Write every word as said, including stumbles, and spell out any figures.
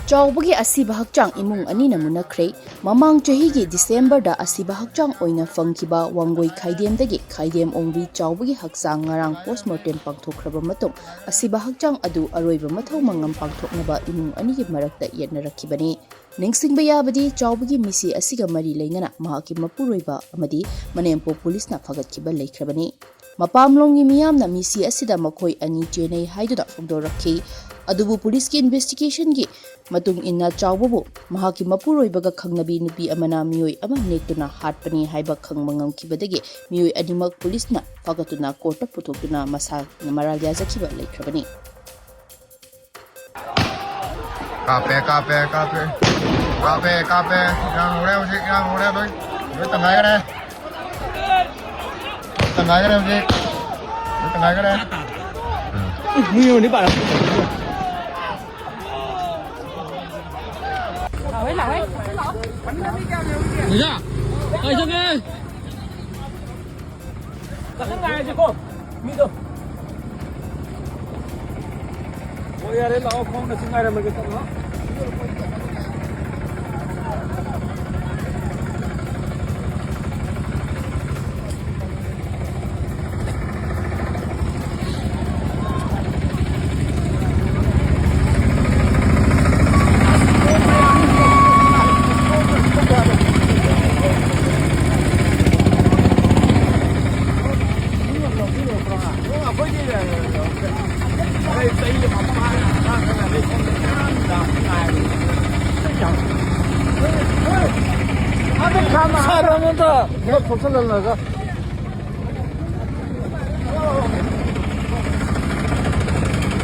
ꯆꯥꯎꯕꯒꯤ ꯑꯁꯤꯕ ꯍꯛꯆꯥꯡ ꯏꯃꯨꯡ ꯑꯅꯤꯅ ꯃꯨꯟꯅꯈ꯭ꯔꯦ꯫ ꯃꯃꯥꯡ ꯆꯍꯤꯒꯤ ꯗꯤꯁꯦꯝꯕꯔꯗ ꯑꯁꯤꯕ ꯍꯛꯆꯥꯡ ꯑꯣꯏꯅ ꯐꯪꯈꯤꯕ ꯋꯥꯡꯒꯣꯏ ꯈꯥꯏꯗꯦꯝꯗꯒꯤ ꯈꯥꯏꯗꯦꯝ ꯑꯣꯡꯕꯤ ꯆꯥꯎꯕꯒꯤ ꯍꯛꯆꯥꯡ ꯉꯔꯥꯡ ꯄꯣꯁꯃꯣꯔꯇꯦꯝ ꯄꯥꯡꯊꯣꯛꯈ꯭ꯔꯕ ꯃꯇꯨꯡ, ꯑꯁꯤꯕ ꯍꯛꯆꯥꯡ ꯑꯗꯨ ꯑꯔꯣꯏꯕ ꯃꯊꯧ ꯃꯉꯝ ꯄꯥꯡꯊꯣꯛꯅꯕ ꯏꯃꯨꯡ ꯑꯅꯤꯒꯤ ꯃꯔꯛꯇ ꯌꯦꯠꯅꯔꯛꯈꯤꯕꯅꯤ꯫ ꯅꯤꯡꯁꯤꯡꯕ ꯌꯥꯕꯗꯤ, ꯆꯥꯎꯕꯒꯤ ꯃꯤꯁꯤ ꯑꯁꯤꯒ ꯃꯔꯤ ꯂꯩꯅꯅ ꯃꯍꯥꯛꯀꯤ ꯃꯄꯨꯔꯣꯏꯕ ꯑꯃꯗꯤ ꯃꯅꯦꯝꯄꯣꯛ ꯄꯨꯂꯤꯁꯅ ꯐꯒꯠꯈꯤꯕ ꯂꯩꯈ꯭ꯔꯕꯅꯤ꯫ ꯃꯄꯥꯝꯂꯣꯝꯒꯤ ꯃꯤꯌꯥꯝꯅ ꯃꯤꯁꯤ ꯑꯁꯤꯗ ꯃꯈꯣꯏ ꯑꯅꯤ ꯆꯦꯟꯅꯩ ꯍꯥꯏꯗꯨꯅ ꯐꯣꯡꯗꯣꯔꯛꯈꯤ꯫ ꯑꯗꯨꯕꯨ ꯄꯨꯂꯤꯁꯀꯤ ꯏꯟꯚꯦꯁꯇꯤꯒꯦꯁꯟꯒꯤ ꯃꯇꯨꯡ ꯏꯟꯅ, ꯆꯥꯎꯕꯕꯨ ꯃꯍꯥꯛꯀꯤ ꯃꯄꯨꯔꯣꯏꯕꯒ ꯈꯪꯅꯕꯤ ꯅꯨꯄꯤ ꯑꯃꯅ ꯃꯤꯑꯣꯏ ꯑꯃ ꯅꯦꯛꯇꯨꯅ ꯍꯥꯠꯄꯅꯤ ꯍꯥꯏꯕ ꯈꯪꯕ ꯉꯝꯈꯤꯕꯗꯒꯤ ꯃꯤꯑꯣꯏ ꯑꯅꯤꯃꯛ ꯄꯨꯂꯤꯁꯅ ꯐꯥꯒꯠꯇꯨꯅ ꯀꯣꯔꯠꯇ ꯄꯨꯊꯣꯛꯇꯨꯅ ꯃꯁꯥ ꯃꯔꯥꯜ ꯌꯥꯖꯈꯤꯕ ꯂꯩꯈ꯭ꯔꯕꯅꯤ꯫ ꯀꯥꯞꯄꯦ, ꯀꯥꯞꯄꯦ, ꯀꯥꯞꯄꯦ꯫ ꯀꯥꯞꯄꯦ, ꯀꯥꯞꯄꯦ꯫ ꯏꯔꯥꯡ ꯍꯧꯔꯦ ꯍꯧꯖꯤꯛ, ꯏꯔꯥꯡ ꯍꯧꯔꯦ꯫ ꯂꯣꯏ, ꯂꯣꯏ ꯇꯪꯈꯥꯏꯈꯔꯦ꯫ ꯂꯣꯏ ꯇꯪꯈꯥꯏꯈꯔꯦ ꯍꯧꯖꯤꯛ꯫ ꯂꯣꯏ ꯇꯪꯈꯥꯏꯈꯔꯦ꯫ ꯎꯝ꯫ ꯃꯤ ꯑꯃꯗꯤ ꯄꯥꯔꯛ꯫ ꯂꯥꯛꯑꯣꯍꯦ, ꯂꯥꯛꯑꯣꯍꯦ꯫ ꯀꯥꯏ ꯆꯠꯈ꯭ꯔꯦ? ꯉꯥꯛꯇꯪ ꯉꯥꯏꯔꯁꯤꯀꯣ, ꯃꯤꯗꯣ꯫ ꯍꯣꯏ, ꯌꯥꯔꯦ, ꯂꯥꯛꯑꯣ, ꯈꯣꯡꯅ ꯁꯨꯝ ꯉꯥꯏꯔꯝꯃꯒꯦ, ꯆꯠꯂꯣ꯫ ꯁꯥꯔ ꯑꯃꯗ ꯊꯣꯛꯆꯜꯍꯜꯂꯒ꯫